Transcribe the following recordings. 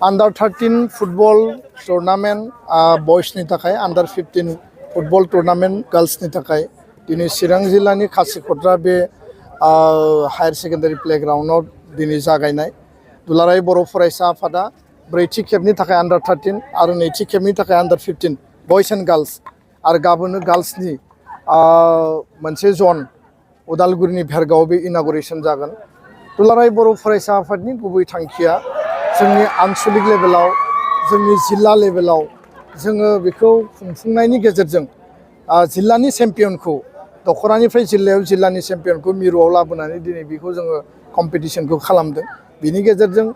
Under 13 football tournament boys ni takai, under 15 football tournament girls ni takai. Dini Sirang Jilani Khasikotra be higher secondary playground not dini jagainai. Dularai Boro Foraisa Fada, Breti Kebni takai under 13, Aruneti Kebni takai under 15 boys and girls. Ar Gabunu girls ni Manse zone Udalguri Bhergao be inauguration jagan. Dularai Boro Foraisa Fadni Gubi Tankia. जोंनि आनसलिक लेभेलाव जोंनि जिल्ला लेभेलाव जोङो बेखौ खुंफुंनायनि गेजेरजों जिल्लानि चेम्पियनखौ दखरानिफ्राय जिल्लायाव जिल्लानि चेम्पियनखौ मिरुआव लाबोनानै दिनै बेखौ जोङो कम्पिटिशनखौ खालामदों बिनि गेजेरजों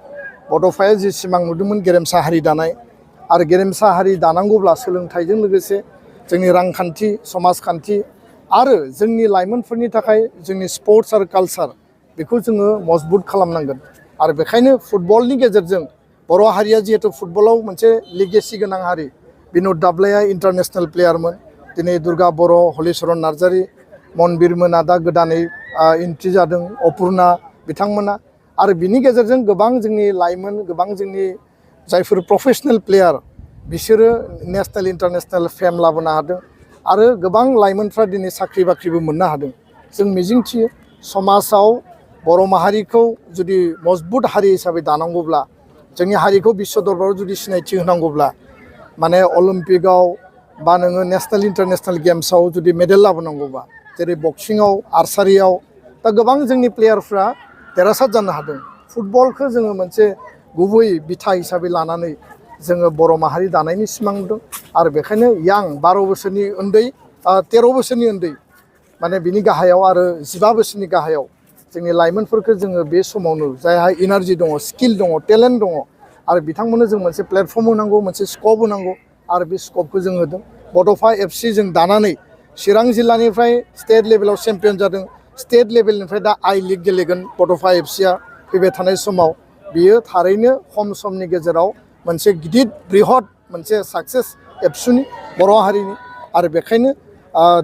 बड'फाया जि सिमां नुदोंमोन गेरेमसा हारि दानाय आरो गेरेमसा हारि दानांगौब्ला सोलोंथाइजों लोगोसे जोंनि रांखान्थि समाजखान्थि आरो जोंनि लाइमोनफोरनि थाखाय जोंनि स्पर्ट्स आरो कालचार बेखौ जोङो मजबुत खालामनांगोन आरो बेखायनो फुटबलनि गेजेरजों बर' हारिया जिहेतु फुटबलाव मोनसे लिगेसि गोनां हारि बिनोद दाब्लाया इन्टारनेशनेल प्लेयारमोन दिनै दुर्गा बर' हलिचरन नार्जारी मनबिर मोना दा गोदानै एन्ट्रि जादों अपुर्णा बिथांमोना आरो बिनि गेजेरजों गोबां जोंनि लाइमोन गोबां जोंनि जायफोर प्रफेशनेल प्लेयार बिसोरो नेशनेल इन्टारनेशनेल फेम लाबोनो हादों आरो गोबां लाइमोनफ्रा दिनै साख्रि बाख्रिबो मोननो हादों जों मिजिंथियो समाजाव बर' माहारिखौ जुदि मजबुत हारि हिसाबै दानांगौब्ला जोंनि हारिखौ बिश्व दरबाराव जुदि सिनायथि होनांगौब्ला माने अलिम्पिकआव बा नोङो नेशनेल इन्टारनेशनेल गेम्सआव जुदि मेडेल लाबोनांगौबा जेरै बक्सिंआव आर्सारियाव दा गोबां जोंनि प्लेयारफ्रा देरहासार जानो हादों फुटबलखौ जोङो मोनसे गुबै बिथा हिसाबै लानानै जोङो बर' माहारि दानायनि सिमां नुदों आरो बेखायनो यां 12 बोसोरनि उन्दै 13 बोसोरनि उन्दै माने बिनि गाहायाव आरो 15 बोसोरनि गाहायाव जोंनि लाइमोनफोरखौ जोङो बे समावनो जायहा एनार्जि दङ स्किल दङ टेलेन्ट दङ आरो बिथांमोननो जों मोनसे प्लेटफर्म होनांगौ मोनसे स्कोप होनांगौ आरो बे स्कोपखौ जों होदों बड'फा एफसि जों दानानै चिरां जिल्लानिफ्राय स्टेट लेभेलाव चेम्पियन जादों स्टेट लेभेलनिफ्राय दा आई लीग गेलेगोन बड'फा एफसिआ फैबाय थानाय समाव बियो थारैनो खम समनि गेजेराव मोनसे गिदिर बृहत मोनसे साक्सेस एबसुनि बर' हारिनि आरो बेखायनो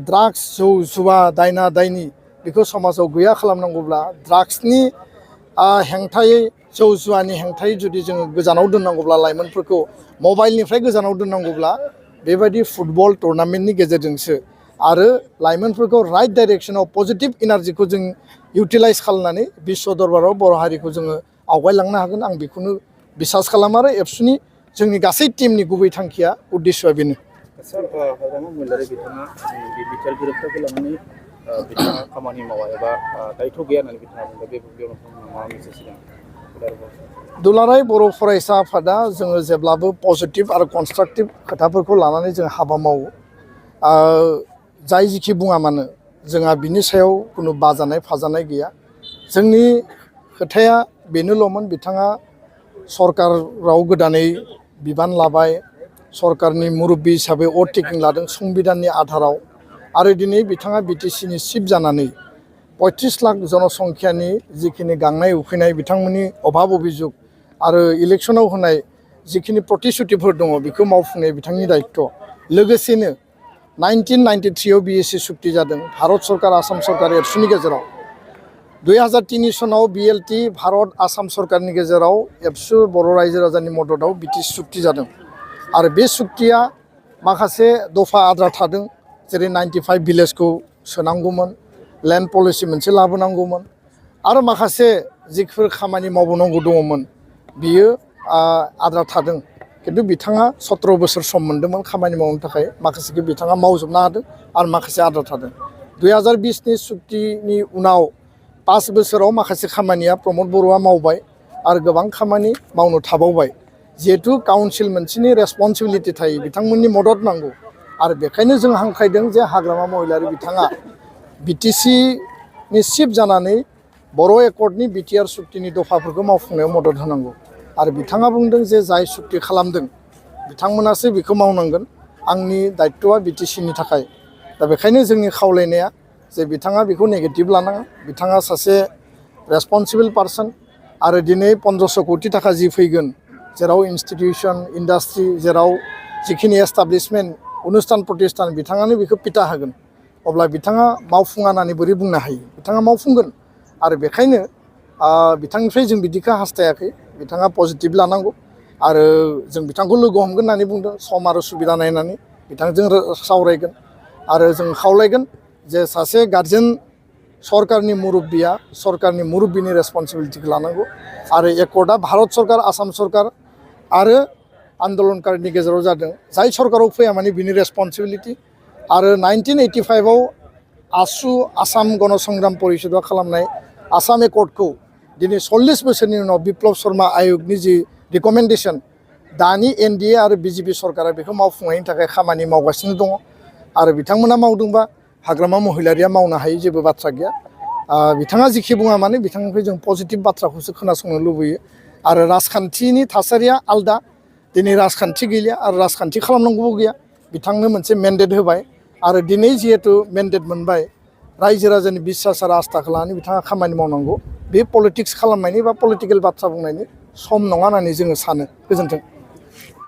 ड्राग्स जौ जुवा दायना दायनि बेखौ समाजाव गैया खालामनांगौब्ला ड्राग्सनि हेंथायै जौ जुवानि हेंथायै जुदि जोङो गोजानाव दोननांगौब्ला लाइमोनफोरखौ मबाइलनिफ्राय गोजानाव दोननांगौब्ला बेबायदि फुटबल टुर्नामेन्टनि गेजेरजोंसो आरो लाइमोनफोरखौ राइट डाइरेक्सनाव पजिटिभ एनार्जिखौ जों इउटिलाइज खालामनानै बिश्व दरबाराव बर' हारिखौ जोङो आवगायलांनो हागोन आं बेखौनो बिसास खालामो आरो एबसुनि जोंनि गासै टीमनि गुबै थांखिया उद्देश्यआ बेनो बिथाङा खामानि मावा एबा दायथ' गैया होननानै बिथाङा बुंदों बे बुब्लियाव माबा मोनसे सिगां दुलाराय बर' फरायसा आफादा जोङो जेब्लाबो पजिटिभ आरो कनस्ट्राक्टिभ खोथाफोरखौ लानानै जों हाबा मावो जाय जिखि बुङा मानो जोंहा बिनि सायाव कुनु बाजानाय फाजानाय गैया जोंनि खोथाया बेनोल'मोन बिथाङा सरकाराव गोदानै बिबान लाबाय सरकारनि मुरब्बि हिसाबै अभारटेकिं लादों संबिधाननि आधाराव आरो दिनै बिथाङा बिटिसिनि चिफ जानानै 35 लाख जनसंख्यानि जिखिनि गांनाय उखैनाय बिथांमोननि अभाब अभिजुग आरो इलेक्शनाव होनाय जिखिनि प्रतिश्रुतिफोर दङ बेखौ मावफुंनाय बिथांनि दायित्व लोगोसेनो 1993 आव बिएसि सुक्ति जादों भारत सरकार आसाम सरकार एबसुनि गेजेराव 2003 सनाव बिएलटि भारत आसाम सरकारनि गेजेराव एबसु बर' रायजो राजानि मददाव बिटिसि सुक्ति जादों आरो बे सुक्तिया माखासे दफा आद्रा थादों जेरै 95 भिलेजखौ सोनांगौमोन लेन्ड पलिसि मोनसे लाबोनांगौमोन आरो माखासे जिफोर खामानि मावबावनांगौ दङमोन बियो आद्रा थादों किन्तु बिथाङा 17 बोसोर सम मोन्दोंमोन खामानि मावनो थाखाय माखासेखौ बिथाङा मावजोबनो हादों आरो माखासे आद्रा थादों 2020नि सुक्तिनि उनाव 5 बोसोराव माखासे खामानिया प्रमद बर'आ मावबाय आरो गोबां खामानि मावनो थाबावबाय जिहेतु काउन्सिल मोनसेनि रेसपन्सिबिलिटि थायो बिथांमोननि मदद नांगौ आरो बेखायनो जों हांख्रायदों जे हाग्रामा महिलारि बिथाङा बिटिसिनि चिफ जानानै बर' एकर्डनि बिटिआर सुक्तिनि दफाफोरखौ मावफुंनायाव मदद होनांगौ आरो बिथाङा बुंदों जे जाय सुक्ति खालामदों बिथांमोनासो बेखौ मावनांगोन आंनि दायित्वआ बिटिसिनि थाखाय दा बेखायनो जोंनि खावलायनाया जे बिथाङा बेखौ नेगेटिभ लानाङा बिथाङा सासे रेसपन्सिबल पार्सन आरो दिनै 1500 कोटि थाखा जि फैगोन जेराव इन्स्टिटिउसन इन्डास्ट्रि जेराव जिखिनि एस्टाब्लिशमेन्ट अनुस्थान प्रतिष्ठान बिथाङानो बेखौ पिटा होगोन अब्ला बिथाङा मावफुङा होननानै बोरै बुंनो हायो बिथाङा मावफुंगोन आरो बेखायनो बिथांनिफ्राय जों बिदिखौ हास्थायाखै बिथाङा पजिटिभ लानांगौ आरो जों बिथांखौ लोगो हमगोन होननानै बुंदों सम आरो सुबिदा नायनानै बिथांजों सावरायगोन आरो जों खावलायगोन जे सासे गार्जेन सरकारनि मुरब्बिया सरकारनि मुरब्बिनि रेसपन्सिबिलिटिखौ लानांगौ आरो एकर्डआ भारत सरकार आसाम सरकार आरो आन्दलनकारिनि गेजेराव जादों जाय सरकाराव फैया माने बिनि रेसपन्सिबिलिटि आरो 1985आव आसाम गण संग्राम परिषदआ खालामनाय आसाम एकर्डखौ दिनै 40 बोसोरनि उनाव बिप्लब शर्मा आयगनि जि रिकमेन्डेसन दानि एनडिए आरो बिजेपि सरकारा बेखौ मावफुंनायनि थाखाय खामानि मावगासिनो दङ आरो बिथांमोना मावदोंबा हाग्रामा महिलारिया मावनो हायै जेबो बाथ्रा गैया बिथाङा जिखि बुङा माने बिथांनिफ्राय जों पजिटिभ बाथ्राखौसो खोनासंनो लुबैयो आरो राजखान्थिनि थासारिया आलदा दिनै राजखान्थि गैलिया आरो राजखान्थि खालामनांगौबो गैया बिथांनो मोनसे मेन्डेट होबाय आरो दिनै जिहेतु मेन्डेट मोनबाय रायजो राजानि बिसास आरो आस्थाखौ लानानै बिथाङा खामानि मावनांगौ बे पलिटिक्स खालामनायनि बा पलिटिकेल बाथ्रा बुंनायनि सम नङा होननानै जोङो सानो गोजोन्थों